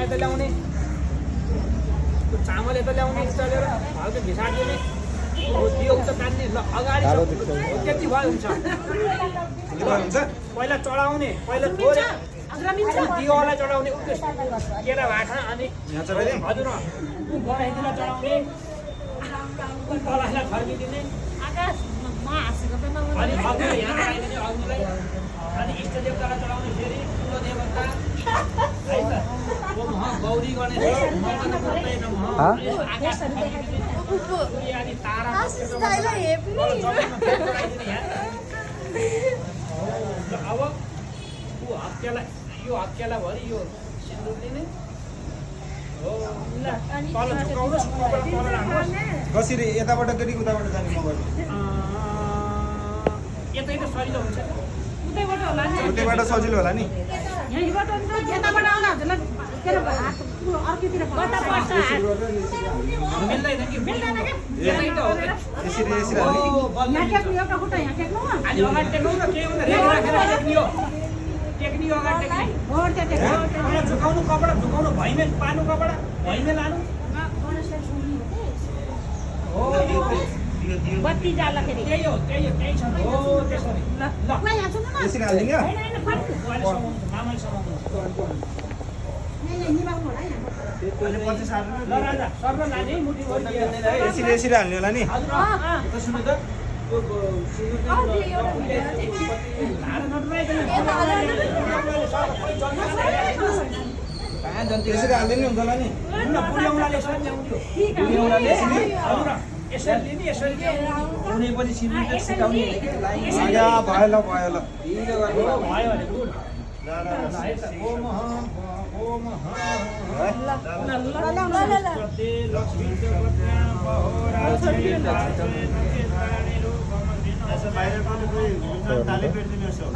यता ल्याउने चामल यता ल्याउने चलेर हल्का भिसाडिदिने दियो उता तान्ने ल अगाडि त्यति भयो हुन्छ पहिला चढाउने पहिला थोरै दियोलाई चढाउने केरा भाटा अनि हजुर गराइदिन चढाउने तललाई फर्किदिने अनि अग्नि यहाँ आइदिने अग्निलाई अनि इष्ट देवतालाई चढाउने फेरि ठुलो देवता है त गौरी गर्ने अब यो हत्यालाई भरि यो सिन्दुर दिने कसरी यताबाट गरी उताबाट जाने म गर्छु यतै त सजिलो हुन्छ उतैबाट सजिलो होला नि झुकाउनु कपडा झुकाउनु भैँमे पार्नु कपडा भैँमे लानु बत्ती जाल्दाखेरि त्यही हो त्यही छ हो त्यसरी ल यसरी हाल्दिन्छ ल राजा सर्व लाने मुठी यसरी हाल्ने होला नि सुन्नु त यसरी हाल्दै नि हुन्छ होला नि बुढी यसरी लिने यसरी कुनैपछि सिमी सिकाउने भयो ल भयो ल भयो भने गुड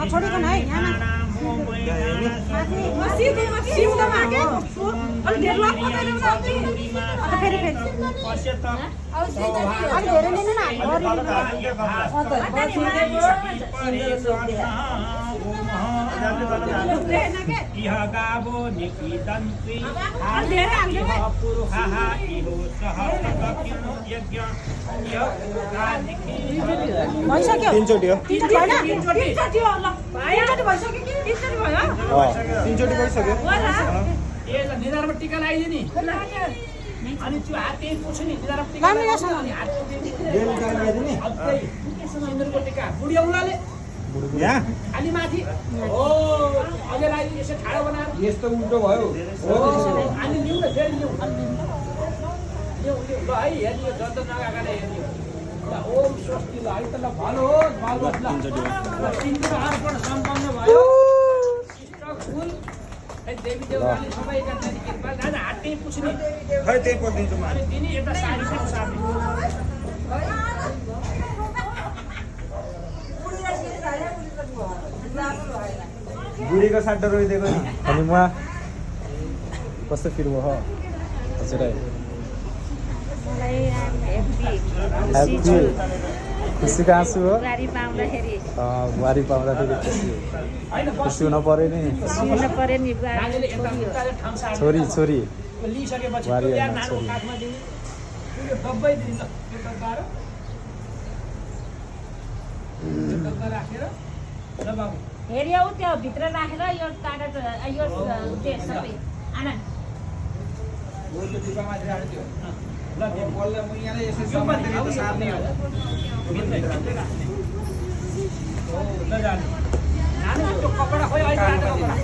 छोडिकन है यहाँ तीनचोटि हो तीनचोटि गइसक्यो निधारमा टिका लगाइदियो नि अनि त्यो हात त्यही पुग्छ नि निधारमा टिका सिन्दुरको टिका बुढी औँलाले यहाँ अलि माथि हो अझै लगाइदियो यसो ठाडो बनाएर यस्तो उल्टो भयो अनि लिउँ न फेरि लिउँ ल है हेर्ने जस्तो नगाएकाले हेर्ने ल ओम स्वस्ति ल है त ल भलोस् भलोस् ल सिन्दुर अर्पण सम्पन्न भयो फुल देवी देवताले सबैका चाहिँ कृपा दादा हात त्यही पुछ्ने खै त्यही पदिन्छु म अनि तिनी एउटा साडी सार्ने बुढीको साड्डो रोइदिएको नि अनि म कस्तो फिल भयो हजुर खुसीको आँसु हो बुहारी पाउँदाखेरि खुसी हुन पर्यो नि छोरी छोरी लिइसकेपछि बुहारी त्यो होइन नानो छोरी काखमा दिने त्यो डब्बै दिन्छ त्यो डब्बा राखेर ल बाबु हेऱ्यौ त्यो भित्र राखेर यो कागज यो त्यो सबै आनन्द त्यो डिब्बामा राख्यो ल बल्ल म यहाँ यसो सम्बन्धित त सार्ने हो भित्रै राख्ने हो ल जानु नानो त्यो कपडा खोइ अहिले राखेको कपडा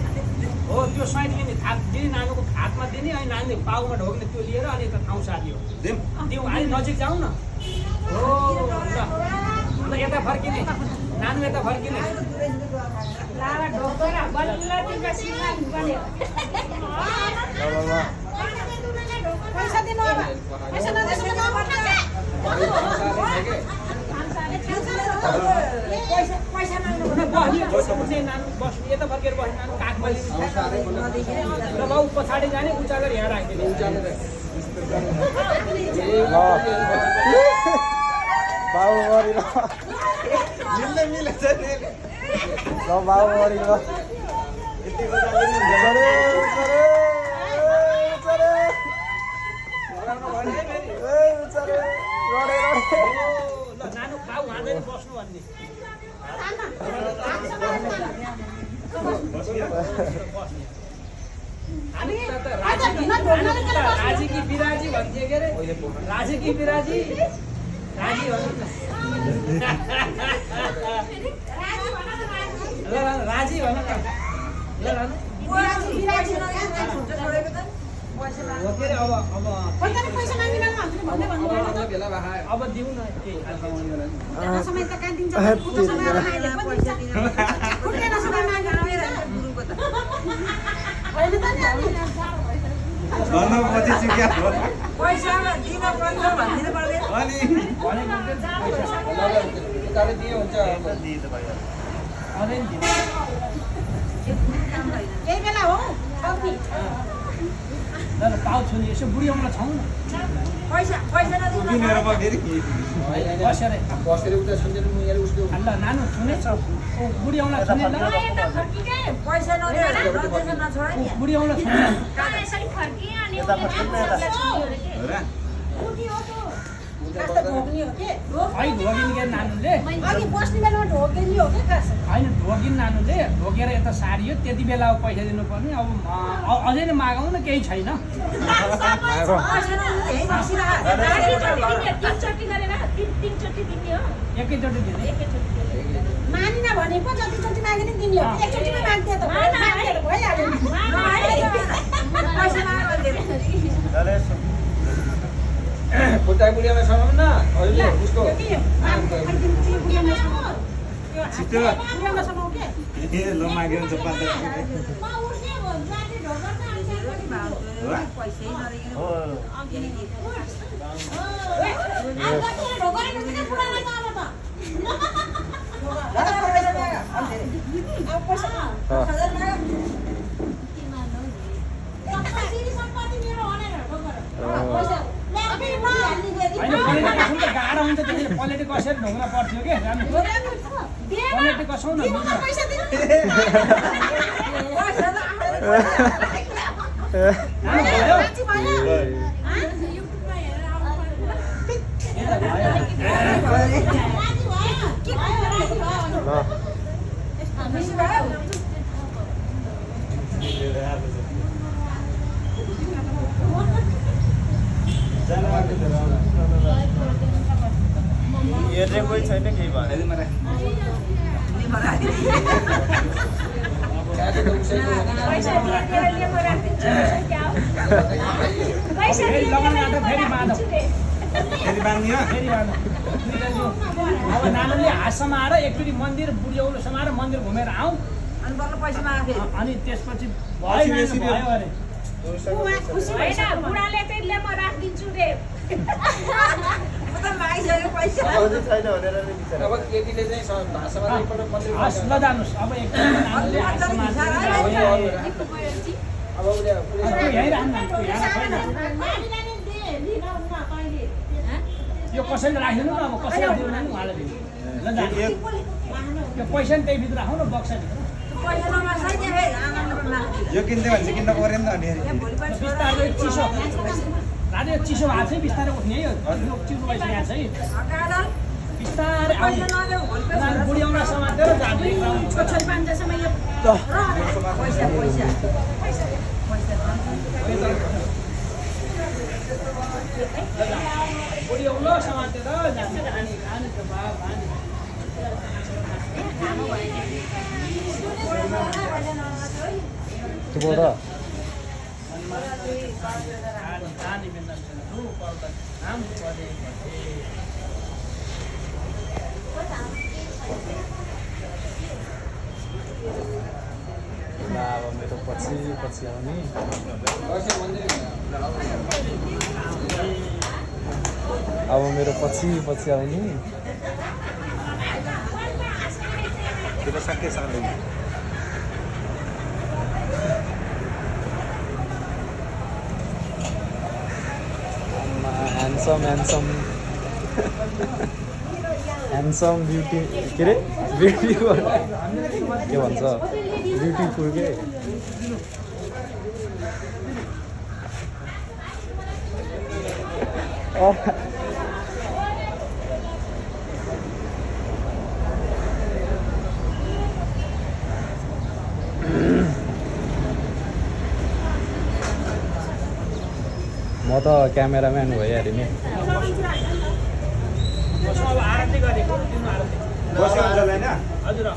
हो त्यो साइड लिने थाप दिने नानुको हातमा दिने अनि नानीले पाउमा ढोक्ने त्यो लिएर अनि यता ठाउँ सारियो दिउँ अलि नजिक जाउँ न हो ल यता फर्किने नानु यता फर्किने लावा ढोकेर बल्ल तिम्रो सिमान बन्यो पैसा दिनु अब पैसा नदिनु पैसा माग्नु बस्ने नानु बस्ने यता फर्केर बस्ने नानु काखमा लिने र बाउ पछाडि जाने उचालेर यहाँ राखिदिने बाबु मिल्दै मिलेछ नि ल बाबु अगाडि ल यतिको जाँदै नि हुन्छ चरे चरे चरे लगाउनु भने फेरि ए चरे रडे रडे ल नानु खाऊ हान्दै बस्नु भन्ने राजी कि बिराजी भन्थ्यो के अरे राजी कि बिराजी राजी ल राजी भन न ल हो के अरे अब भेला भए अब दिउँ न केही पछि चुक्या पैसा दिन पर्छ भन्दिनु पर्दैन अनि पैसा दिए हुन्छ अरेन्ज यही बेला हो कति ल पाउँछु नि यसो बुढी आउन छौँ न पैसा नदिनु किनेर म फेरि बसेर उता सुनेर मुएर उसको ल नानु छुने छ ओ बुढी आउन छुने ल यता फर्किके पैसा नदिएर नछोडे नि बुढी आउन छुने कहाँ यसरी फर्किए अनि उसले सबलाई छोड्यो रे के हो र कुटी हो त कस्तो भोग्नी हो के है ढोगिन के नानुले अघि बस्ने बेलामा ढोग्नी हो के खास होइन ढोगिन नानुले ढोगेर यता सारियो त्यति बेला अब पैसा दिनुपर्ने अब अझै नै मागौँ न केही छैन पैसा नदिनु यही बसिरह तीनचोटि गरेर तीनचोटि दिने हो एकैचोटि दिने मानिन भने पो जति मागे नि दिने हो एकचोटिमै माग्थे त भइहाल्यो पैसा माग्यो खुट्टा बुढियामा समाउनु न अहिले उसको छिटो ए ल माग्यो भने त पाता पैसै नदिनु हो होइन गाह्रो हुन्छ त्यसले पलेटी कसेर ढोग्न पर्थ्यो के पलेटी कसाउन हेर्ने कोही छैन केही भयो अब नानुले हात समाएर एकचोटि मन्दिर बुढियाउलो समाएर मन्दिर घुमेर आउँ अनि बल्ल पैसा माग्थे अनि त्यसपछि भयो अरे होइन बुढाले चाहिँ ले म राखिदिन्छु रे मागिसक्यो पैसा छैन भनेर नि बिचरा अब केटीले चाहिँ भाषामा एकपल्ट मन्दिर हस् ल जानुहोस् अब एकचोटि नानुले हात समाएर अब उसले यहीँ राख्नु यो कसैले राखिदिनु न अब कसैले दिनु नि उहाँले दिनु ल जानु त्यो पैसा नि त्यहीभित्र राखौँ न बक्साभित्र पैसा नमाग्छ नि फेरि आमाले माग्छ यो किन्दै भने चाहिँ किन्न पऱ्यो नि त अनि बिस्तारै चिसो राजा चिसो भएको छ बिस्तारै उठ्ने है यो चिसो भइसकेको छ है बिस्तारै आउनु बुढी आउन समातेर जाने छोरी पाँचसम्म यो बुढी आउन समातेर जाने खाने त भानी तिम्रो अब मेरो पछि आउने अब मेरो पछि आउने त्यो सके सक्दैन handsome ह्यान्डसम ब्युटी के अरे ब्युटिफुल के भन्छ ब्युटिफुल के म त क्यामेराम्यान भइहालेँ नि बस्नु अब आरती गरेको दिनु आरती हजुर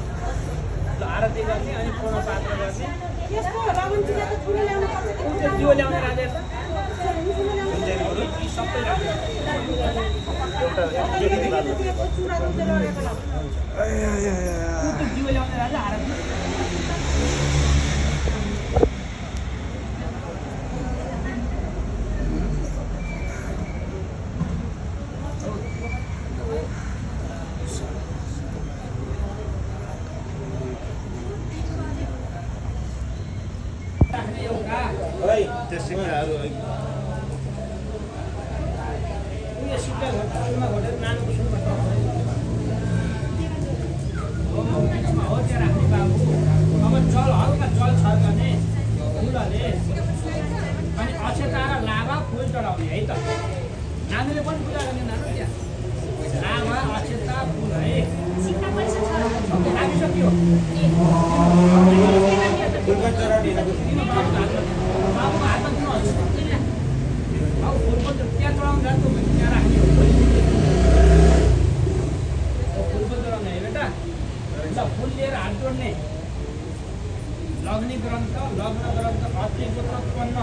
ल आरती गर्ने अनि पूर्ण पात्र गर्ने त्यसको रगन चुरा त ठुलो ल्याउनु पर्छ त्यो दियो ल्याउने राजेर त सबै राख्नु चुरा दुध लगेको ल त्यो दियो ल्याउने राजा आरती नानीले पनि पूजा गर्ने नानु त्यहाँ लामा अक्षता फुल है लागिसक्यो त्यहाँ चढाउनु जान्छ त्यहाँ राख्ने फुल पनि चढाउने है बेटा ल फुल लिएर हात जोड्ने लग्नी ग्रन्थ अति गोत्रोत्पन्न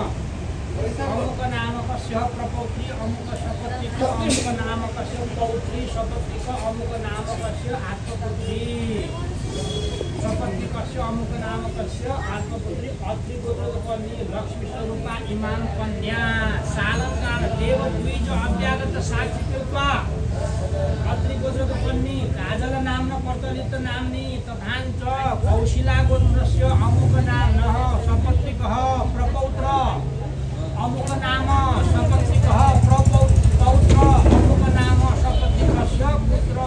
अमुक नामकस्य प्रपौत्री अमुक सपत्नीको अमुक नामकस्य पौत्री सपत्नीको अमुक नामकस्य आत्मपुत्री सपत्नीकस्य अमुक नामकस्य आत्मपुत्री अत्रि गोत्रोत्पन्नी लक्ष्मी स्वरूपा इमाम कन्या सालङ्कार देवद्विज अव्यागत साक्षी कृत्वा अत्रि गोत्रोत्पन्नी काजल नाम्न प्रचलित नाम्नी तथाञ्च कौशिला गोत्रस्य अमुक नाम्नः सपत्नीकः प्रपौत्र अमुक नाम सपत्नीकः प्रपौत्र अमुक नाम सपत्नीकस्य पुत्र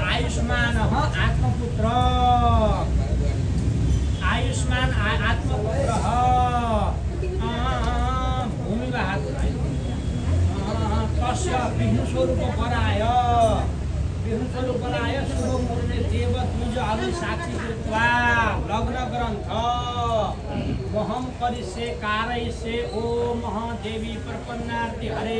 आयुष्मानः आत्मपुत्र आयुष्मान आत्मपुत्रः भूमिवाहक तस्य विष्णुस्वरूपपराय शुभमुहूर्ते देवद्विज अग्निसाक्षी कृत्वा लग्न ग्रन्थ वहं करिष्ये कारयिष्ये ओम देवी प्रपन्नार्ति हरे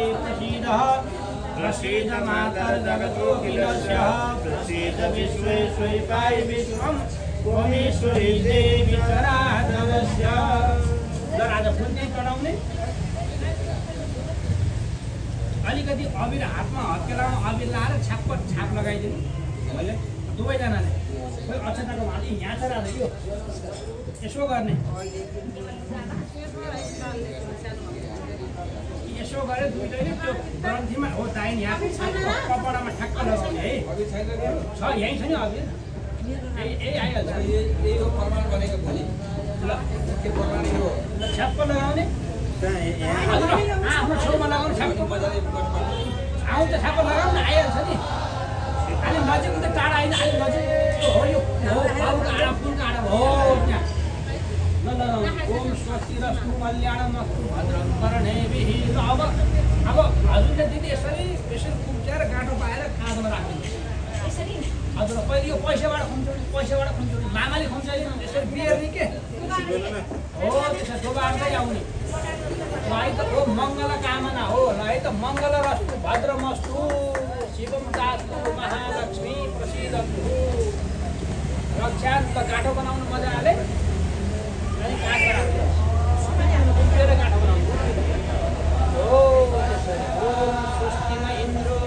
प्रसीद मातर्जगतोऽखिलस्य प्रसीद विश्वेश्वरिपाय विश्वं त्वमेश्वरी देवी चराचरस्य राजा फुल्ने चढाउने अलिकति अबिर हातमा हत्केलामा अबिर लाएर छाप लगाइदिनु मैले दुवैजनाले खोइ अक्षताको भात यहाँ छ राजा यो यसो गर्ने यसो गरे दुईटैले त्यो ग्रन्थीमा हो दाइन यहाँ कपडामा ठ्याक्क लगाउने है छ यहीँ छ नि अबिर यही आइहाल्छ यही हो प्रमाण बनेको खालि ल के प्रमाण यो छ्याप्प लगाउने आफ्नो छेउमा लगाउनु छ्याप्प आउँछ छ्याप्प लगाउनु आइहाल्छ नि अलि नजिक त टाढा आइन अलि नजिक हो यो बाबुको आँडा फुलको आँडा हो त्यहाँ ल ओम स्वस्ति रस्तु कल्याणमस्तु भद्रं कर्णेभिः अब हजुरले दिदी यसरी कुम्च्याएर गाँठो पाएर काँधमा राखिदिनु हजुर पहिले यो पैसाबाट खुम्चाउने मामाले खुम्चाउने यसरी बिहेर्ने के हो त्यसो शोभार्दै आउने ल है त हो मङ्गल कामना हो ल है त मङ्गल रस्तु भद्रमस्तु शिवम दास्तु महालक्ष्मी प्रसिद्धन्तु रक्षान् त गाँठो बनाउनु मजाले अनि काँधमा राख्नु कुम्चेर गाँठो बनाउनु हो त्यसरी ओम स्वस्तिमा इन्द्रो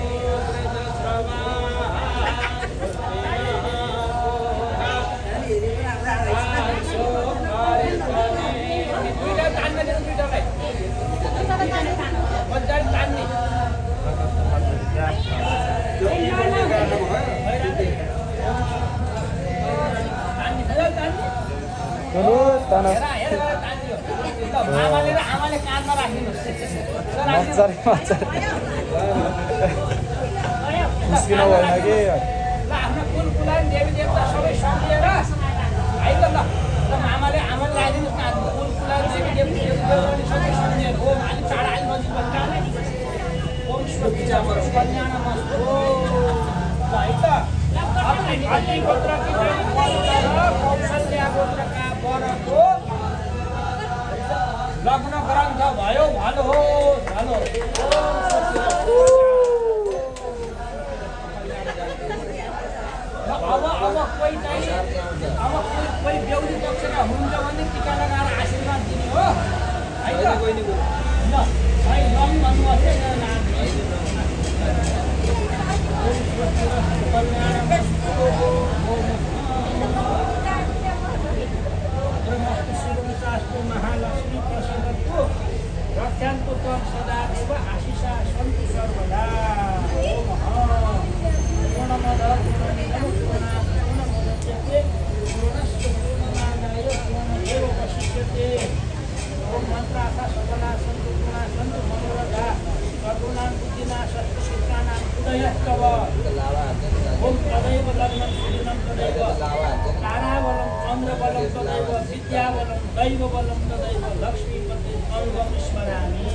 मामाले र आमाले काँधमा राखिदिनुहोस् निस्किनु भएन कि ल आफ्नो कुल कुलान देवी देवता सबै सम्झेर है त ल मामाले आमाले लगाइदिनुहोस् न कुल कुलान देवी देवता सबै सम्झेर ओम अलि चाँडा अलि नजिक बन्छ ओम स्वस्तिजा कल्याणमस्तु है त अति गोत्रकी कौशल्या गोत्रका वरको लग्न ग्रन्थ भयो भलो हो भलो अब कोही चाहिँ अब कोही बेहुली पक्षका हुनुहुन्छ भने टिका लगाएर आशीर्वाद दिने हो है त ल है लम भन्नुहोस् महालक्ष्मी प्रसन्नतु रक्षन्तु त्वं सदा देव आशिषा सन्तु सर्वदा पूर्णमद पूर्णमिदं पूर्णमुदच्यते पूर्णस्य पूर्णमादाय पूर्णमेवावशिष्यते ओम मन्त्राः सकला सन्तु गुणा सन्तु मनोरथा सर्वनां बुद्धिनाशस्तु शुक्राणां उदयस्तव ओम तदैव लग्नं सुदिनं तदैव ताराबलं चन्द्रबलं तदैव विद्याबलं दैवबलं तदैव लक्ष्मीपति सर्वं स्मरामि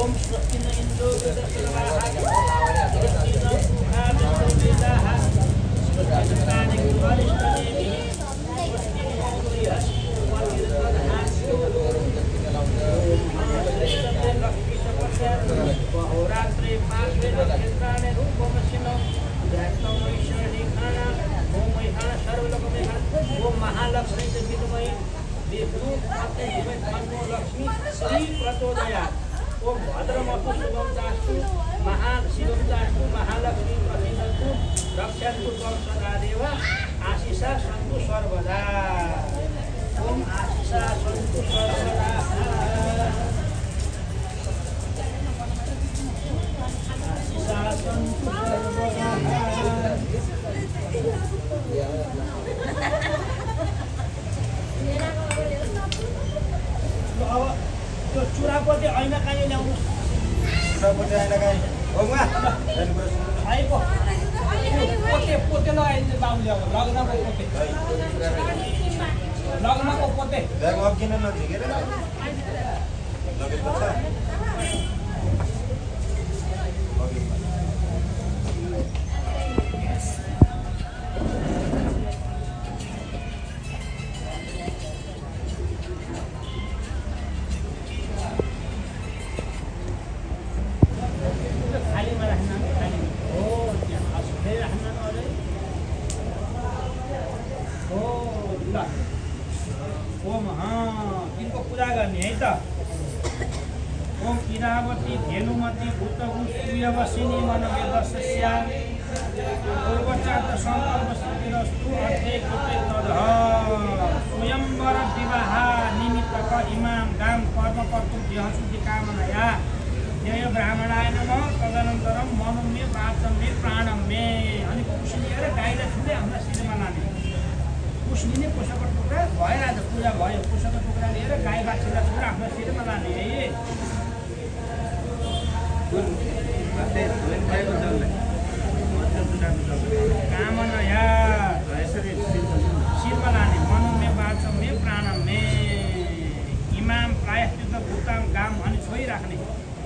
ओम स्वस्ति न इन्द्रो वृद्धश्रवाः स्वस्ति न सुखा विश्ववेदाः स्वस्ति न कानिक वरिष्ठदेवी स्वस्ति न बृहस्पतिर्दधातु होरात्रे पार्श्वे नक्षत्राणि रूपमसिनो ध्यात्तमैश्वर्यखाना ओमैखाना सर्वलोकमेखाना ओम महालक्ष्मी च विद्महे विष्णु पत्नी तन्नो लक्ष्मी श्री प्रचोदयात् ओम भद्रमस्तु शुभं दास्तु शिवं दास्तु महालक्ष्मी प्रसीदन्तु रक्षन्तु त्वं सदा देव आशिषा सन्तु सर्वदा ओम आशिषा सन्तु सर्वदा आशिषा सन्तु सर्वदा अब त्यो चुरापट्टि ऐना कहीँ ल्याउनु चुरापट्टि आएन कहीँ होगा आइपो पोते पोते लगाइदिन्छ बाबुले अब लग्नको पोते लग्नको पोते ब्याग अब किन नझिकेर लगेको छ ओम इरावती धेनुमती भूतभू सूर्यवसिनी मन वेदस्या पूर्वचात संकल्प सिद्धिरस्तु अर्थे कृते तदः स्वयंवर विवाह निमित्तक इमाम गाम कर्म कर्तुं देहशुद्धि कामनया जय ब्राह्मणाय नमः तदनन्तरं मनु मे वाचं मे प्राणं मे अनि कुशलिएर गाईलाई छुँदै हाम्रा शिरमा लाने कुशली नै पुष्पको टुक्रा भएर आज पूजा भयो पुष्पको टुक्रा लिएर गाई बाछीलाई छोडेर आफ्नो शिरमा लाने है कामनया शिरमा लाने मनुमे वाचं मे प्राणं मे इमाम प्रायश्चित भूताम गाम अनि छोइराख्ने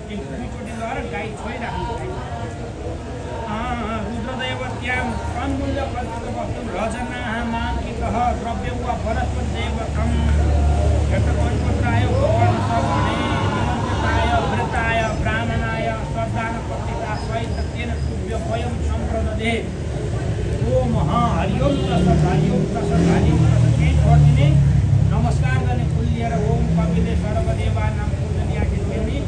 दुईचोटि लगेर गाई छोइराख्ने रुद्रदैवत्यां तन्मूल्य कल्पित वस्तुं रजनाः माङ्कितः द्रव्यं वा वनस्पतिदैवतं घटपत्राय गोवर्णसवर्णे निमन्त्रिताय वृताय ब्राह्मणाय श्रद्धानपत्रिका सहित तेन तुभ्य वयं सम्प्रददे ओम हरिओम प्रसाद हरिओम प्रसाद हरिओम प्रसाद केही छोडिदिने नमस्कार गर्ने फुल लिएर ओम कविले सर्वदेवानां पूजनीयाखि देवी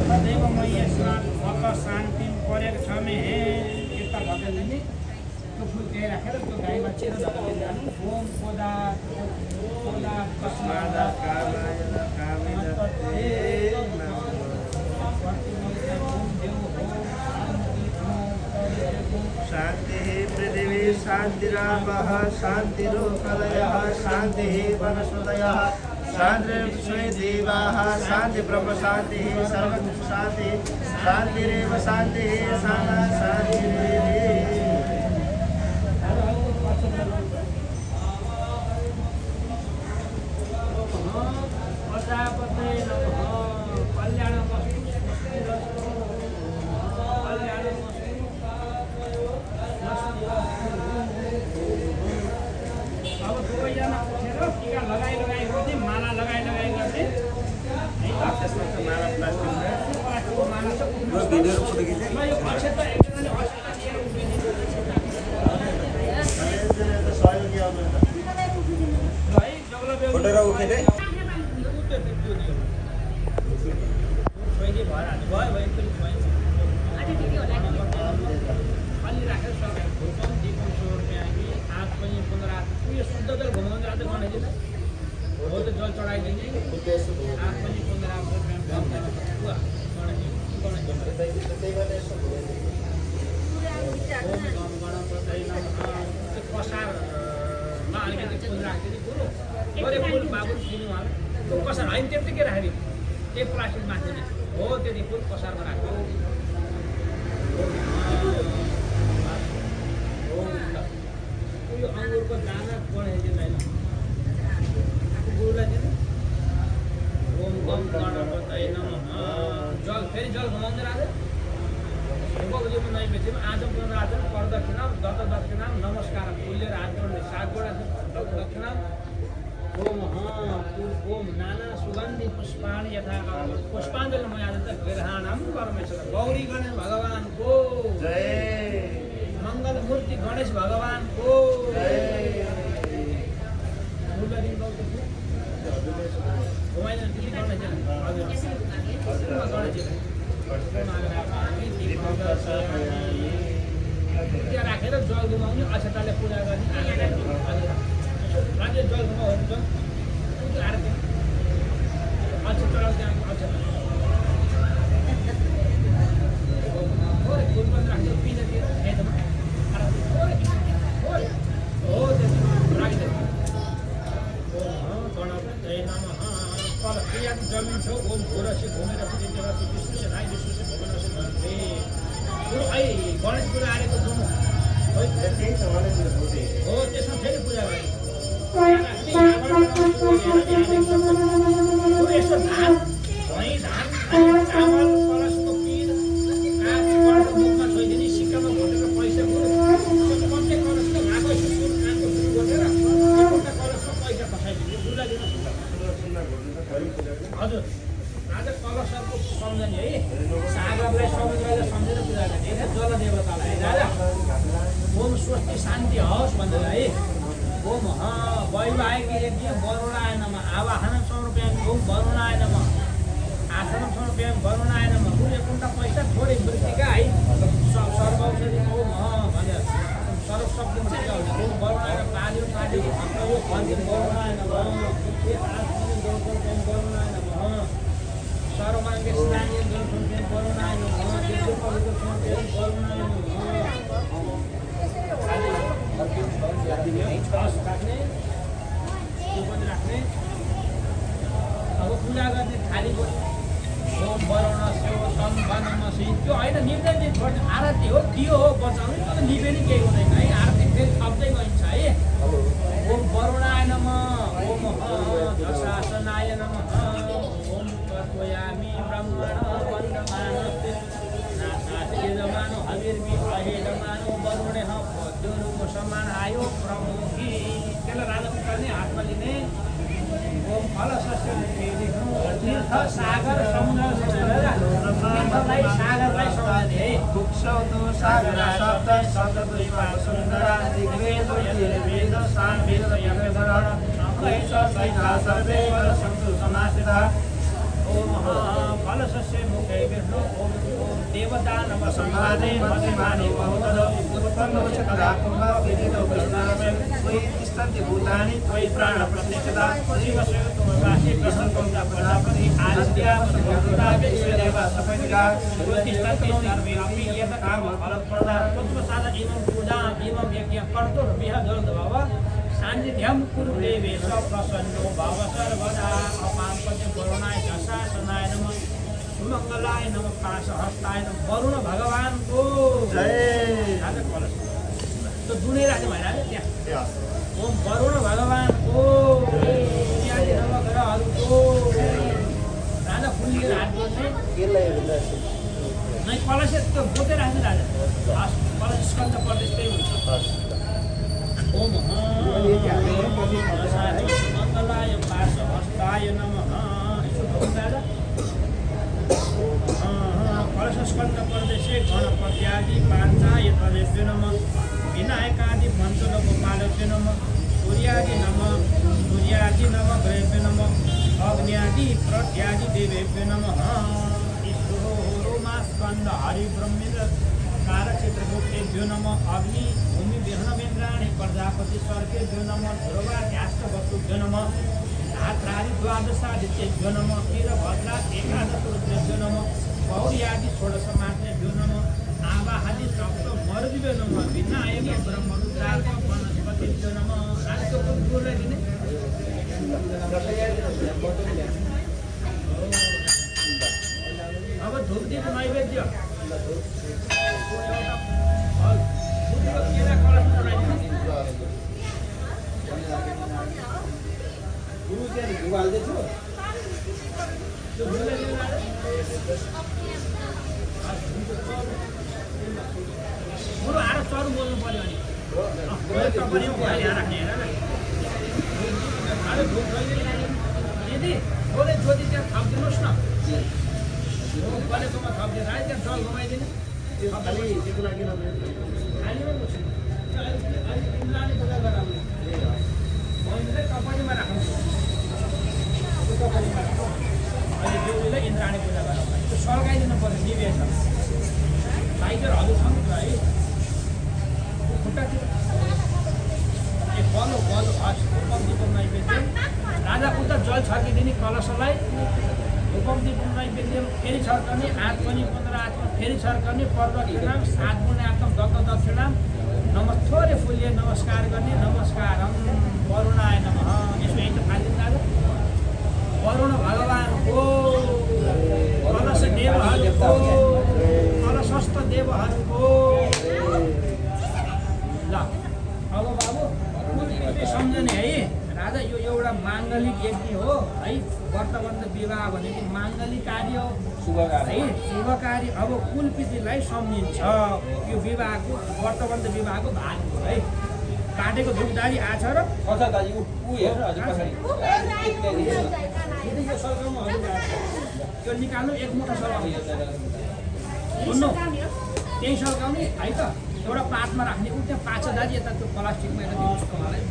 सदैव मय्य स्नान शान्ति परेको छ मे हे यता भगेलले त्यो फुल त्यही राखेर त्यो गाई बाछेर धर्मले जानु ओम कोदा कोदा कस्मादा कालाय कामेद शान्तिः पृथिवी शान्तिरापः शान्तिरोकलयः शान्तिः वनस्पतयः शान्तिरेव देवाः शान्ति ब्रह्म शान्तिः सर्वत्र शान्तिः शान्तिरेव शान्तिः सामा शान्तिरेव जल चढाइदिने कसारमा अलिकति फुल राखिदिने कुरो गरे फुल बाबु दिनु होला त्यो कसार होइन त्यत्तिकै राख्ने एक प्लास्टिक माथिदिने हो त्यति फुल कसारमा राख्नु यो अङ्गुरको दाना बनाइदिँदैन गुरुलाई दिनु ओम गम गणपतये नमः जल फेरि जल घुमाउँदै राख्दै भगवतीको नैवेद्यमा आज पुनराजन परदक्षिणा दत्त दक्षिणा नमस्कार फुलेर हात जोड्ने 7 वटा दत्त दक्षिणा ओम ओम नाना सुगन्धि पुष्पाणि यथा पुष्पाञ्जलि मयादत्त ग्रहाणां परमेश्वर गौरी गणेश भगवान को जय मंगल मूर्ति गणेश भगवान को जय फुलरी गौरी घुमाइदिनु त्यति गर्न चाहिँ त्यहाँ राखेर जल घुमाउने अक्षताले पूजा गर्ने राज्य जल घुमाउनु आरती अक्षता त्यहाँ अक्षता फुल पनि राख्छ पिनातिर खेतमा हो त्यति राखिदिनु गणपतये नमः पर क्रिया जमिन छ ओम घोरसी घुमेर विश्व से राई विश्व से भगवान से भन्थे गुरु है गणेश गुरु आएको जुन हो त्यसमा फेरि पूजा गर्ने यसो धान धैँ धान चामल कलशको पिर कागजबाट मुखमा छोइदिने सिक्कामा घोटेर पैसा प्रत्येक कलशको घाको सुन कानको सुरु गरेर एउटा कलशमा पैसा फसाइदिने गुरुलाई दिन हजुर राजा कलशको सम्झने है सागरलाई समुद्रलाई सम्झेर पूजा गर्ने होइन जलदेवतालाई राजा ओम स्वस्ति शान्ति होस् भनेर है ओम वैवाहिक यज्ञ वरुणाय नमः आवाहनं समर्पयामि ओम वरुणाय नमः आसनं समर्पयामि वरुणाय नमः कुण्ठा पैसा थोरै मृत्तिका है सर्वौषधि ओम भनेर सर्वशब्द मृत्तिका हुन्छ ओम वरुणाय पानी पानी यो भन्दिन वरुणाय नमः वरुणाय नमः सर्वाङ्गे स्नाने जलसंख्या वरुणाय नमः पवित्र वरुणाय नमः राख्ने अब पूजा गर्ने थाली ओम वरुण सेव सम्पन्नमसि त्यो होइन निवेदन गर्ने आरती हो दियो हो बचाउने तर निवेदन केही हुँदैन है आरती फेरि थप्दै गइन्छ है ओम वरुणाय नमः ओम दशासनाय नमः ओम तत्वयामि ब्रह्मण वन्दमानस्ते नासाते यजमानो हविर्मि अहेजमानो वरुणेह पद्योरुप समान आयो प्रमुखी त्यसलाई राजाको गर्ने हातमा लिने ओम फलशस्य तीर्थ सागर समुद्र तीर्थलाई सागरलाई सम्झने है कुक्षौतु सागर शब्द शब्द दुईमा सुन्दरा दिग्वेद वेद सामवेद यज्ञधर अङ्गैष सैता सर्वैव सन्तु समासिता ओम फलशस्य मुखे विष्णु ओम देवता नम संवादे मतिमानि बहुतद उत्पन्नो च कदा कुम्भ विदितो कृष्णामे त्वयि तिष्ठन्ति भूतानि त्वयि प्राण प्रतिष्ठिता जीवस्य तुमवासि प्रसन्नता प्रजापति आदित्या सर्वभूता विश्वदेवा सपतिका तिष्ठन्ति सर्वे अपि यत काम फलप्रदा तत्त्वसाध एवं पूजा एवं यज्ञ कर्तुर् विह जलद्भव सान्निध्यं कुरु देवेश प्रसन्नो भव सर्वदा अपापति वरुणाय दशासनाय नमः सुमङ्गलाय नमः पाशहस्ताय नमः वरुण भगवानको जय राजा कलश त्यो दुनै राख्ने भएन त्यहाँ Yes. ओम वरुण भगवानको सूर्यादि नवग्रहहरूको राजा फुल लिएर हात जोड्ने नै कलश त्यो बोकेर राख्ने राजा कलश स्कन्द प्रदेश त्यही हुन्छ ओम मङ्गलाय पाशहस्ताय नमः राजा कलश स्कन्द प्रदेशे गणपत्यादि पाञ्चाय तदेभ्यो नमः विनायकादि पञ्चलोकपालभ्यो नमः सूर्यादि नमः ग्रहेभ्यो नमः अग्न्यादि प्रत्यादि देवेभ्यो नमः ईश्वरो रोमास्कन्द हरिब्रह्मेन्द्र कारक्षेत्रगुप्तेभ्यो नमः अग्नि भूमि विहनमेन्द्राणि प्रजापति स्वर्गेभ्यो नमः ध्रुवाद्याष्टवस्तुभ्यो नमः धात्रादि द्वादशादित्येभ्यो नमः वीरभद्रा एकादश रुद्रेभ्यो नमः पौर्यादि षोडशमात्रेभ्यो नमः आवाहादि सप्त मरुदिभ्यो नमः विनायक ब्रह्मरुद्रार्क वनस्पतिभ्यो नमः राजको गुरुलाई दिने अब धुपदीप नैवेद्य गुरु आएर चरु बोल्नु पर्यो अनि राख्ने हेर यदि थोरै ज्योति त्यहाँ थपिदिनुहोस् न बलेकोमा थपिदिएर आयो त्यहाँ जल घुमाइदिने कपडीमा राख्नु अहिले देउलीलाई इन्द्राणी पूजा गरौँ त्यो सल्काइदिनु पर्यो निवेश टाइगरहरू छ नि है खुट्टातिर बलो हस् उपम दीपम नैवेद्य राजा उता जल छर्किदिने कलशलाई उपम दीपम नैवेद्य फेरि छर्कने आठ पनि 15 आठमा फेरि छर्कने पर्वक्षिणाम 7 गुणे आत्म दत्त दक्षिणाम थोरै फुलिए नमस्कार गर्ने नमस्कारम वरुणाय नमः यसो एक फालिदिनु राजा वरुण भगवानको कलश देवहरूको कलशस्थ देवहरूको ल अब बाबु सम्झने है राजा यो एउटा माङ्गलिक यज्ञ हो है व्रतबन्ध विवाह भनेको माङ्गलिक कार्य हो है शुभ कार्य अब कुलपितृलाई सम्झिन्छ यो विवाहको व्रतबन्ध विवाहको भाग हो है काटेको धुपदारी आछ र त्यो निकाल्नु एक मुठा सल्काउनु सुन्नु त्यही सल्काउने है त एउटा पातमा राख्ने ऊ त्यहाँ पाछादारी यता त्यो प्लास्टिकमा यता दिनुहोस् मलाई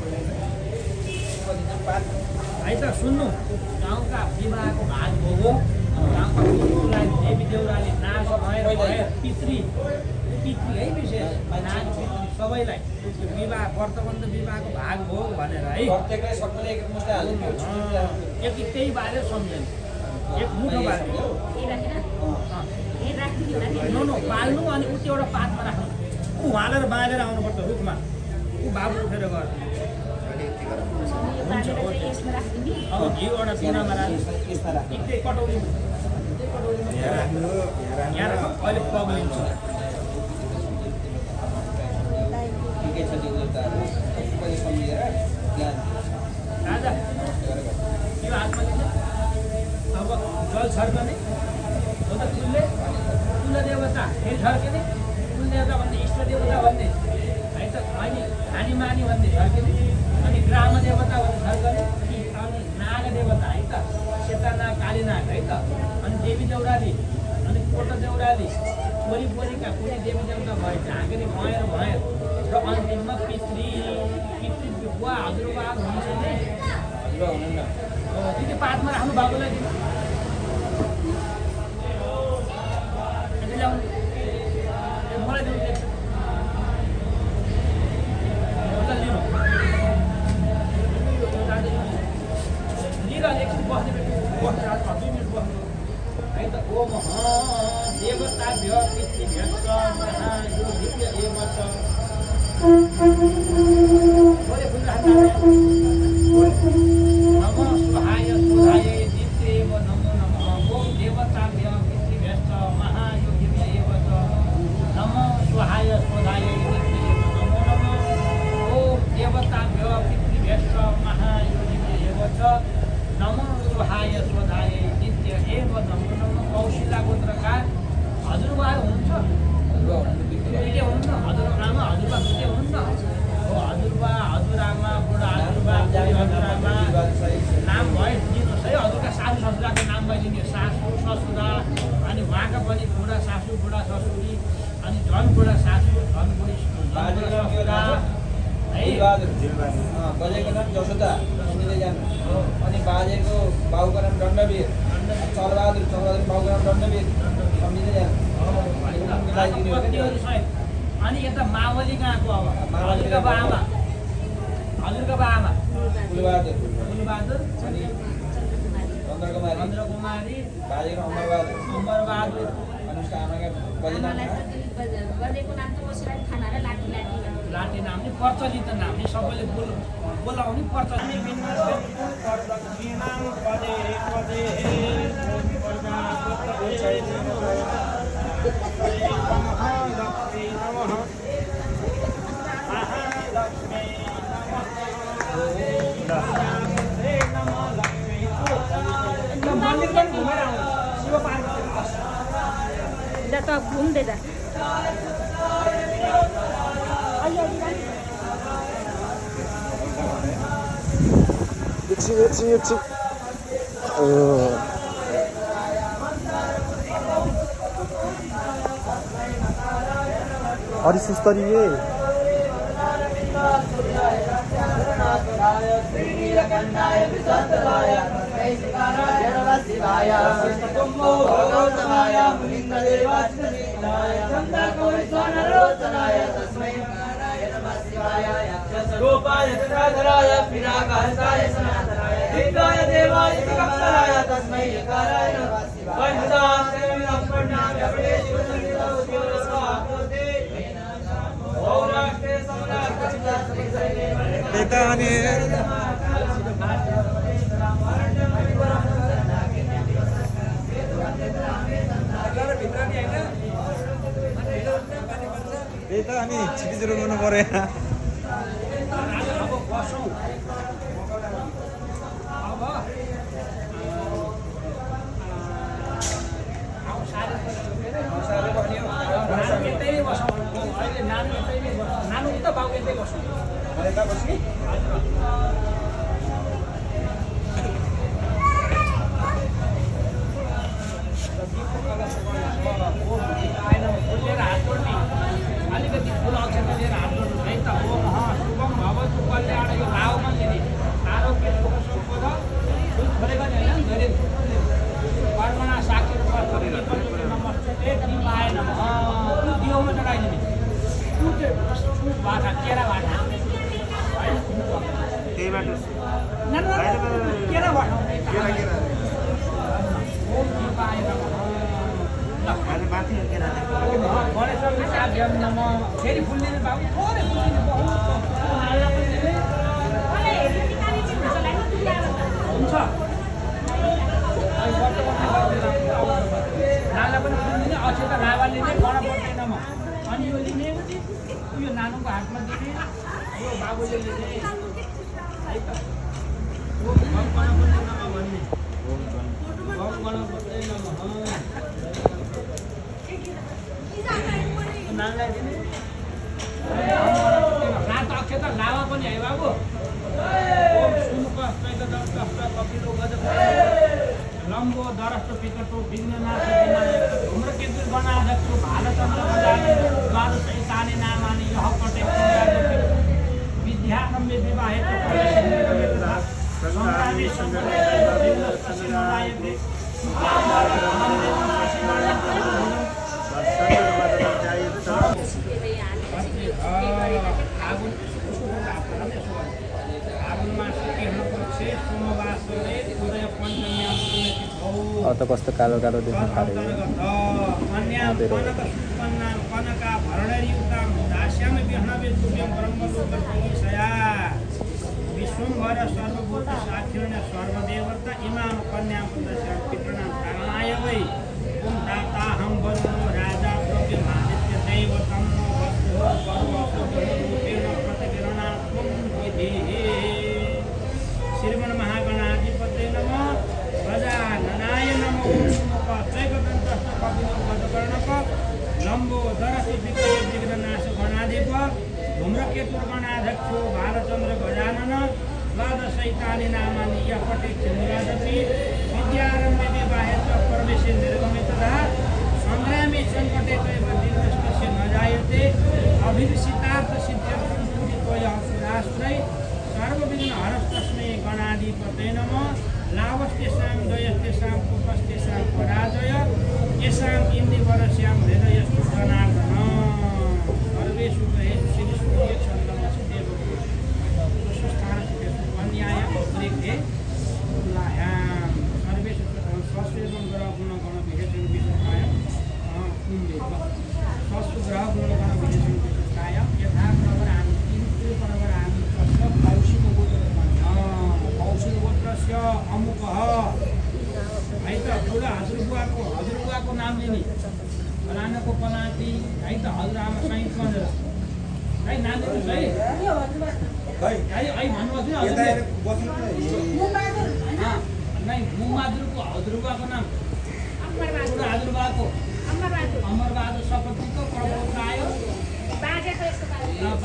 है त सुन्नु गाउँका विवाहको भाग भोग हो गाउँका पितृलाई देवी देउराले नाच भएर पितृ है विशेष नाच पितृ सबैलाई त्यो विवाह व्रतबन्ध विवाहको भाग भोग भनेर है एक त्यही बारे सम्झने एक मुठो बारे बाल्नु अनि ऊ त्यो एउटा पातमा राख्नु ऊ हालेर बाँधेर आउनुपर्छ रुखमा ऊ बाबु उठेर गर्नु अब घिउ एउटा बिनामा राख्नु एक कटौरी यहाँ राख अहिले पग्लिन्छ राजा यो हातमा लिने अब जल छर्कने हो त कुल देवता फेरि छर्किने कुल देवता भन्ने इष्ट देवता भन्ने है त अनि हानिमानी भन्ने छर्किने अनि ग्राम देवता भन्ने छर्कने अनि नाग देवता है त सेता नाग काली नाग है त अनि देवी देउराली अनि कोट देउराली वरिपरिका कुनै देवी देवता भए झाँक्ने भएर र अन्तिममा पितृ बुवा हजुरबा हुन्छ नि त्यो पातमा राख्नु बाबुलाई दिनु मलाई दिनु लिएर एकछिन बस्ने बस्नु 2 मिनट बस्नु है त ओम देवताभ्य पितृभ्य महायोगिभ्य एव च स्वधायै नित्येव नमो नमः ॐ देवताभ्यो पितृभ्यश्च महायोगिभ्यः च नमो स्वधाय स्वधायै नित्य एव नमो नमः कौशिला गोत्रका हजुरबा हुनुहुन्छ दुईटै हुनुहुन्छ हजुरआमा हजुरबा दुईटै हुनुहुन्छ हो हजुरबा हजुरआमा बुढा हजुरबा बुढी हजुरआमा नाम भए दिनुहोस् है हजुरका सासू ससुराको नाम भइदिनुहोस् सासू ससुरा अनि उहाँका पनि बुढा सासू बुढा ससुरी अनि झन् बुढा सासू झन् बुढी ससुरा है बजेको नाम जसोदा सुन्दै जानु अनि बाजेको बाउको नाम दण्डवीर चलबहादुर बाउको नाम दण्डवीर सम्झिँदै जानु मिलाइदिनु अनि यता मावली कहाँको अब हजुरका बा आमा फुलबहादुर अनि चन्द्रकुमारी चन्द्रकुमारी बाजेको अमरबहादुर अनि उसको आमाका बजे नाम बजेको नाम त मसिलाई खाना र लाठी लाठी लाटे नाम नि प्रचलित नाम नि सबैले बोलाउने प्रचलित मन्दिर पनि घुमेर आउनु शिव पार्वती त घुम्दै जा एकछिन अरे सुस्तरी रूपाय चक्राधराय पिनाकाय सनातनाय दिव्याय देवाय जगत्तराय तस्मै यकाराय नमः पंचदास्य लक्ष्मणाय अवधेषु संगीता उद्योगस्वाहाते औराष्ट्रे समनाकचिता समिसैने बेताने बेताने छिटो गर्नु पर्यो नानु त बाउ यतै बस्नु लिएर हात जोड्ने अलिकति फुल अक्षर लिएर हात जोड्नु है त हो शुभम भवतु कल्याण यो भावमा लिने आरोग्य सुख सम्पद फुल खोलेको नि होइन धेरै कर्मणा साक्षी नमस्ते दिवाय नमः दियोमा चढाइदिने बाटा केरा बाटा त्यही बाटो केरा बाटा ओम दिवाय नमः अहिले माथि केरा गणेशले साध्याम नमः फेरि फुल्लिने बाबु थोरै फुल्लिने हुन्छ नाला पनि फुल्लिने अक्षता लाभा लिने गणपति नमः अनि यो लिने यो नानुको हातमा दिने यो बाबुले लिने है त ओम गणपति नमः भन्ने ओम गणपति नमः नानीलाई दिने रातो अक्षता लाभा पनि है बाबु ओम सुमुख चैतदष्ट कपिलो गजप लम्बो दरष्ट पिकटो विघ्ननाथ विनायक धूम्रकेतु गणाध्यक्ष भालचन्द्र गजानन द्वादश ताने नामानि यह कटे विद्यारम्भे विवाहे संग्रामे त कस्तो कालो कालो देख्न थाल्यो कनका भरणयुक्तां दास्यामि विष्णवे तुभ्यं ब्रह्मलोकपुरीशया विश्वम्भर सर्वभूत साक्षिण सर्वदेवता इमां कन्यां प्रदर्शय पितॄणां कारणाय वै ओम दाताहं वरुणो राजा द्रव्यमादित्य दैवतं वस्तु पूर्वणाध्यक्षो बालचन्द्र गजानन द्वादशैतानि नामानि यः पठेत् निरादति विद्यारम्भे विवाहे च प्रवेशे निर्गमे तथा सङ्ग्रामे सङ्कटे चैव निर्दिष्टस्य न जायते अभिलषितार्थ सिद्ध्यर्थं सुवित्वयः सुराश्रय सर्वविघ्नहरस्तस्मै गणाधिपते नमः लाभस्तेषां जयस्तेषां कुपस्तेषां पराजय येषाम् इन्दिवरस्यां हृदयस्तु जनार्दन सर्वेषु ग्रहेषु श्रीसूर्यचन्द्रमसि देवगुरु सुस्थानस्य कन्याय उल्लेखे तुलायां सर्वेषु स्वस्वेदं ग्रहगुणगणविशेषं विशेषाय कुम्भे स्वस्व ग्रहगुणगणविशेषं विशेषाय यथा प्रवरामि प्रवरामि तस्य कौशिकगोत्रस्य अमुकः है त ठुलो हजुरबुवाको नाम लिने फलानाको पलाती है त हजुरआमा साइन्स भनेर है नाम दिनुहोस् है भन्नुहोस् न नै मुबहादुरको हजुरबुवाको नाम हजुरबुवाको अमरबहादुर सपत्नीको प्रभुत्व आयो अब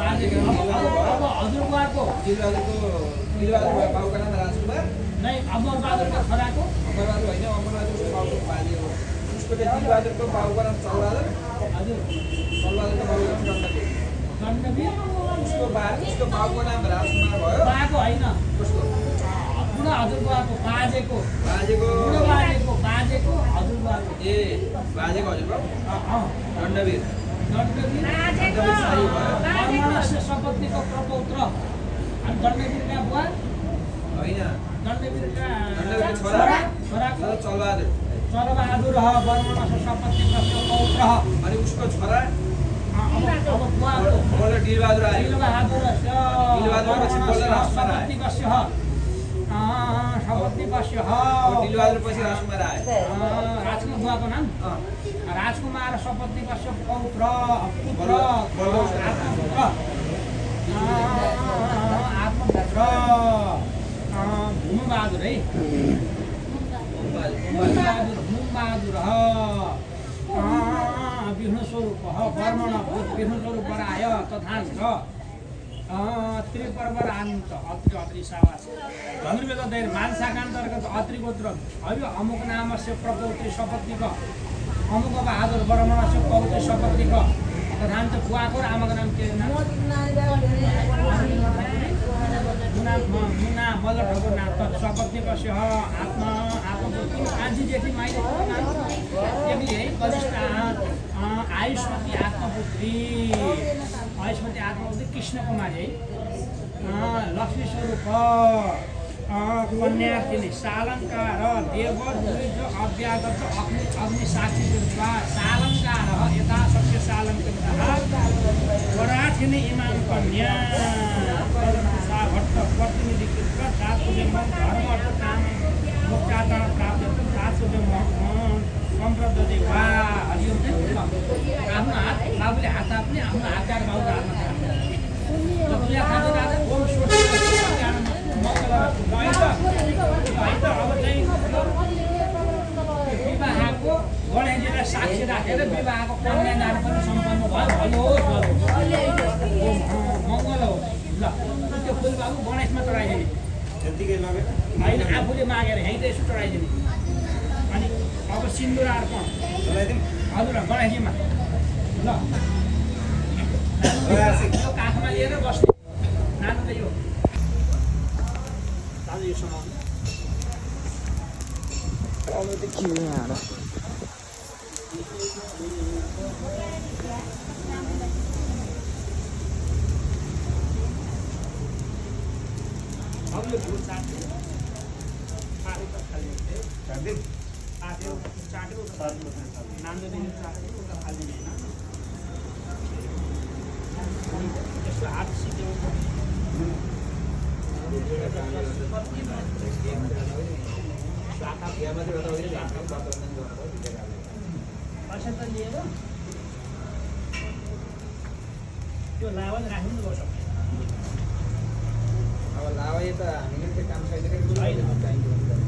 हजुरबुवाको बाबुको नाम राजकुमार नै अमरबहादुरको छोराको अमरबहादुर होइन अमरबहादुरको बाबुको बाजे हो उसको दिलबहादुरको बाबुको नाम चलबहादुर हजुर चलबहादुरको बाबुको नाम दण्डवीर उसको बाबुको नाम राजकुमार भयो बाको होइन उसको बुढा हजुरबुवाको बाजेको बुढो बाजेको हजुरबुवाको ए बाजेको हजुरबा दण्डवीर ब्राह्मणस्य सपत्नीको प्रपौत्र अनि दण्डवीरका बुवा होइन दण्डवीरका छोराको चलबहादुर चलबहादुर ब्राह्मणस्य सपत्नीको प्रपौत्र अनि उसको छोरा अब बुवाको बोल्दा डिलबहादुर आयो डिलबहादुर पछि राजकुमार आयो राजकुमार बुवाको नाम राजकुमार सपत्नीकस्य पुत्र आत्मपुत्र भूमबहादुर है भूमबहादुर विष्णुस्वरूप वर्मण विष्णुस्वरूप वराय तथांश त्रिपर्वरान्त अत्रि अत्रि सावास धनुर्वेद मानसाकान्तर्गत अत्रि गोत्र हरि अमुक नामस्य प्रपौत्री सपत्नीक अमुक बहादुर वर्मणस्य पौत्री सपत्नीक तथांश बुवाको र आमाको नाम के मुना मल्ल ठकुरनाथ सपत्नीकस्य आत्मपुत्री कान्छी जेठी माइलो है कनिष्ठा आयुष्मती आत्मपुत्री कृष्ण कुमारी है लक्ष्मी स्वरूप कन्यार्थिनी सालंकार देव द्विज अव्यागत अग्नि साक्षी सालंकार यथाशक्य सालंकृतः वराठिनी इमाम कन्या भट्ट प्रतिनिधिकृत धातुजन्म धर्म काम मोक्षाचरण प्राप्त धातुजन्म सम्प्रदाय वा हरिओम आफ्नो हात बाबुले हात थाप्ने आफ्नो आकार बाबुको हातमा थाप्ने ओम अब चाहिँ विवाहको गणेशजीलाई साक्षी राखेर विवाहको कन्यादान पनि सम्पन्न भयो मङ्गल हो ल त्यो फुल बाबु गणेशमा चढाइदिने होइन आफूले मागेर यहीँ त यसो चढाइदिने अनि अब सिन्दुर अर्पण हजुर गणेशजीमा ल यो काखमा लिएर बस्ने नानीले यो दाजु यो समाउनु अब यो भुल चाट्यो चाट्यो नान्दो दिनु चाट्यो उता फालिदिने होइन यसको हात सिक्यो पैसा त लिएर त्यो लाभन राख्नु नि गर्छ अब लावा त हामीले त्यो काम छैन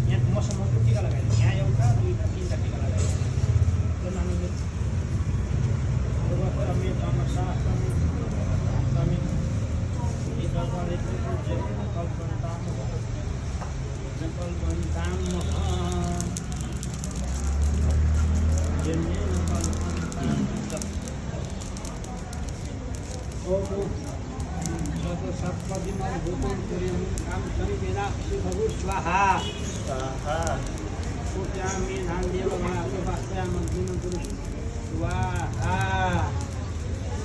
यहाँ मसँग टिका लगाइदिनु यहाँ एउटा दुईवटा तिनवटा टिका लगाइदिनु त्यो नानीले स्वाहा कोट्यामी धान्देव स्वाहा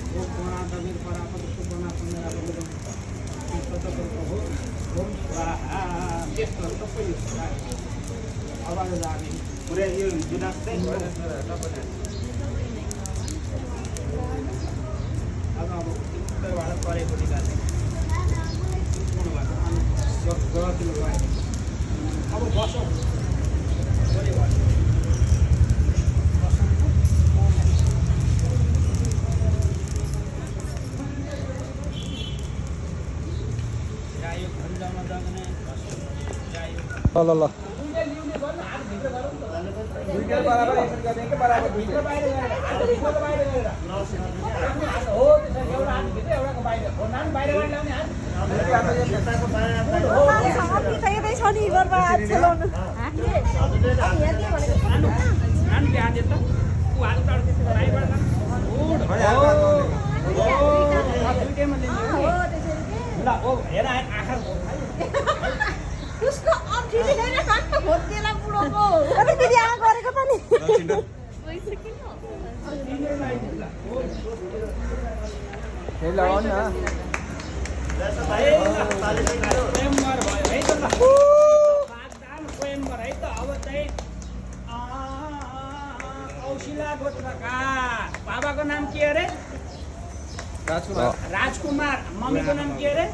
ओम कोणादवीर परापद सुपना पंद्रह ओम स्वाहा त्यस्तो सबै आवाज जाने पुरै यो जुना चाहिँ अब उत्तरबाट परेको निकाल्ने अब बसौँ ल ल ल दुईटा बराबर एक्सन गर्ने कि बराबर दुईटा बाहिर गरेर भित्रको बाहिर गरेर हो त्यसरी एउटा हात भित्र एउटाको बाहिर हो नाम बाहिर गरेर ल्याउने हात नानीले हात यता ऊ हात उतार बाहिरबाट दुईटैमा लिने ल ओ हेर आँखा उसको अप्ठ्यारो छैन काट्न खोज्देला बुढोको अनि फेरि आ गरेको त नि फेरि लगाउनु न स्वयंवर भयो है त ल स्वयंवर है त अब चाहिँ कौशिला गोत्रका बाबाको नाम के अरे राजकुमार मम्मीको नाम के अरे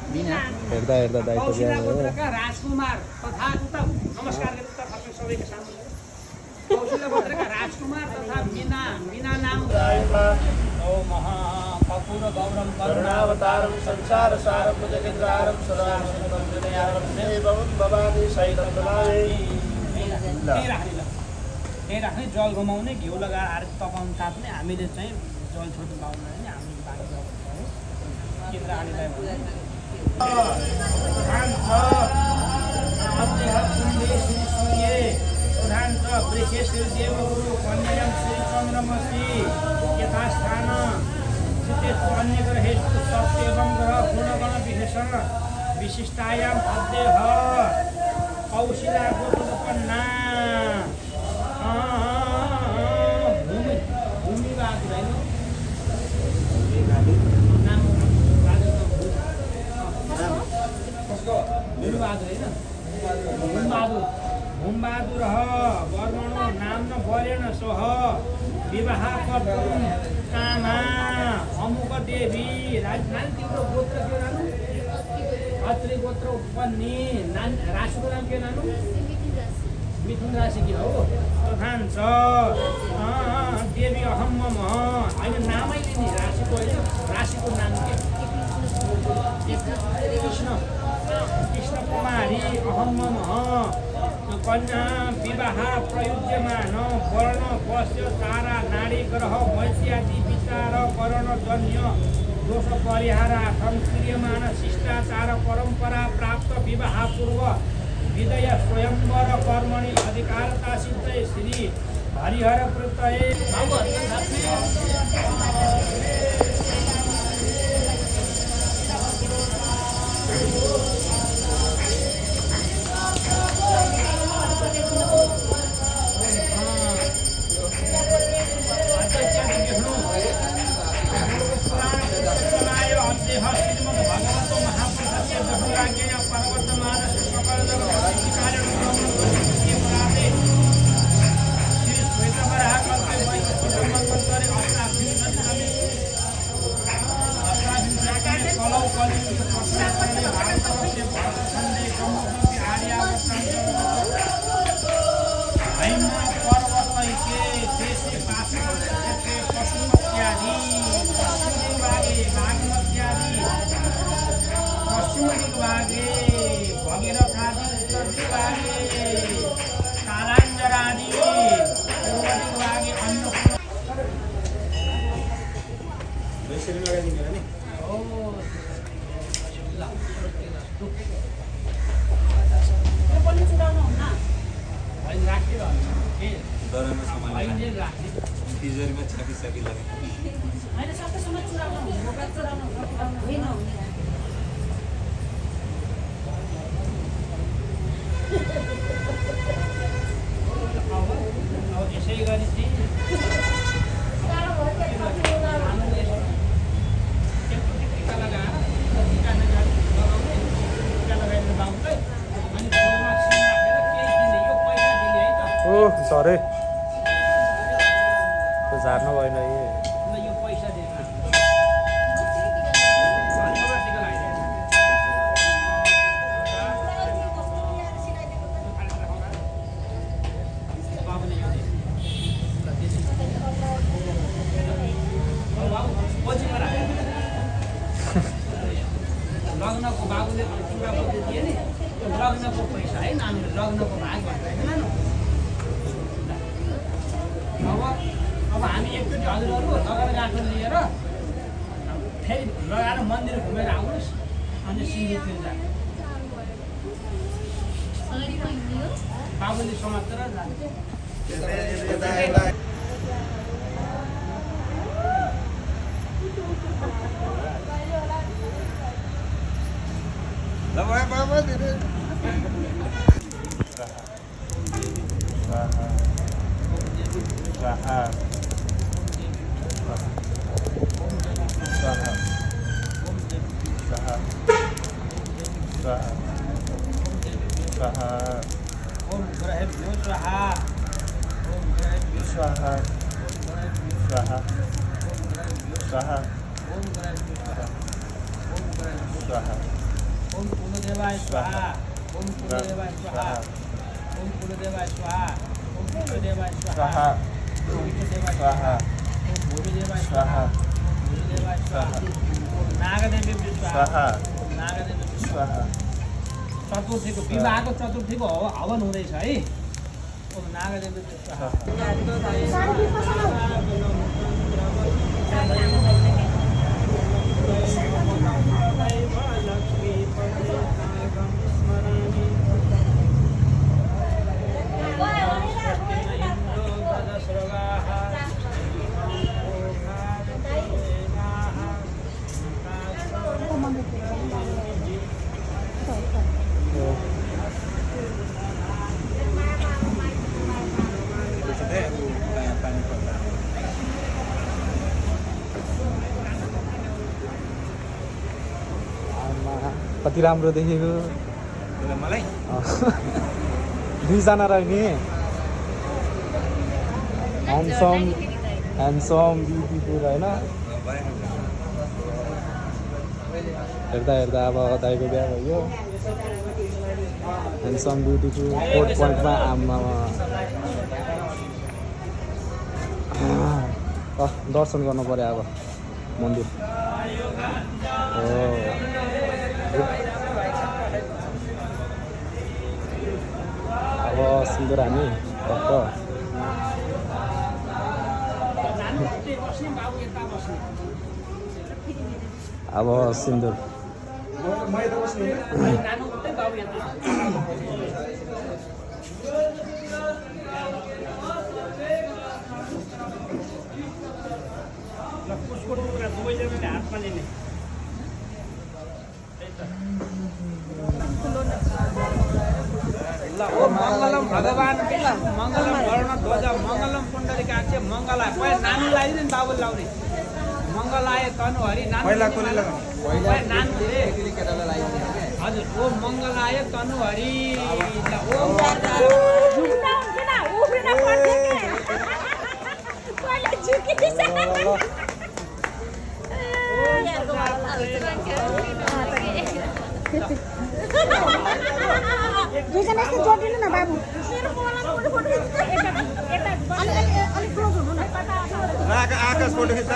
हेर्दा हेर्दा दाइ कौशिला गोत्रका राजकुमार तथा उता नमस्कार गरेर उता फर्क सबैको सामु कौशिला गोत्रका राजकुमार तथा मीना नाम ओ महा कपूर गौरम करुणावतारं संसार सारं जगद्धारं सदा शिवं देवं भवानी सहितं दलाय त्यही राख्ने जल घुमाउने घिउ लगाएर पकाउनु ताप्ने हामीले चाहिँ जल छोड्नु पाउनु होइन हामी बाँकी केन्द्र आलीलाई प्रधान छ वृषे श्री देवगुरु कन्याम श्री चन्द्रमसी यथास्थान चित्तेषु अन्य ग्रहेषु सत्यवं ग्रह गुणगण विशेषण विशिष्टायां अद्यः कौशिला गोत्रोत्पन्ना भूमिवाद होइन नाम कसको भूमिवाद होइन भूमबहादुर वर्मणो नाम्न वरेण सह विवाह कर्तुं कामा अमुक देवी नानी तिम्रो गोत्र के नानु अत्रि गोत्र उत्पन्नी राशिको नाम के नानु मिथुन राशि के हो प्रधान छ देवी अहम मम होइन नामै लिने राशिको होइन राशिको नाम के कृष्ण कुमारी अहम मम कन्या विवाह प्रयुज्यमान वर्ण वस्य तारा नाडी ग्रह वैश्यादि विचार करणजन्य दोष परिहारार्थं क्रियमाण शिष्टाचार परम्परा प्राप्त विवाह पूर्व विदय स्वयंवर कर्मणि अधिकारता सिद्धे श्री हरिहर प्रत्यय होइन सबैसँग चुराउनु सरे त्यो झार्नु भएन ल यो पैसा दिनु लग्नको बाबुले चुरा बत्ती दिए नि त्यो लग्नको पैसा है नानीले लग्नको भाग भनेर होइन अब हामी एकचोटि हजुरहरू लगन गाँठो लिएर फेरि लगाएर मन्दिर घुमेर आउनुहोस् अनि सिन्धुतिर जानु बाबुले समातेर जानु ओम ग्रहेभ्यो स्वाहा ओम ग्रहेभ्यो स्वाहा स्वाहा स्वाहा ओम ग्रहेभ्यो स्वाहा ओम ग्रहेभ्यो स्वाहा ओम कुलदेवाय स्वाहा ओम कुलदेवाय स्वाहा ओम कुलदेवाय स्वाहा ओम कुलदेवाय स्वाहा ओम कुलदेवाय स्वाहा ओम भूमिदेवाय स्वाहा भूमिदेवाय स्वाहा ओम नागदेवी स्वाहा ओम नागदेवी स्वाहा चतुर्थीको विवाहको चतुर्थीको हवन हुँदैछ है ओम नागदेवी स्वाहा कति राम्रो देखेको मलाई दुईजना रहेछ नि ह्यान्डसम ब्युटिफुल होइन हेर्दा हेर्दा अब दाइको बिहा भयो ह्यान्डसम ब्युटिफुल कोर्ट पोइन्टमा आमा दर्शन गर्नु पर्यो अब मन्दिर अब सिन्दुर हामी भक्त अब सिन्दुर हातमा लिने ल ओ मङ्गलम भगवान मङ्गलम वर्ण ध्वज मङ्गलम पुण्डरीकाक्ष मङ्गलाय पहिला नानु लगाइदिनु नि बाबुले लाउने मङ्गलाय तनु हरि नानु नानु हजुर ओम मङ्गलाय तनु हरि ओम दुईजना यस्तो जोडिनु न बाबु आकाश फोटो खिच्छ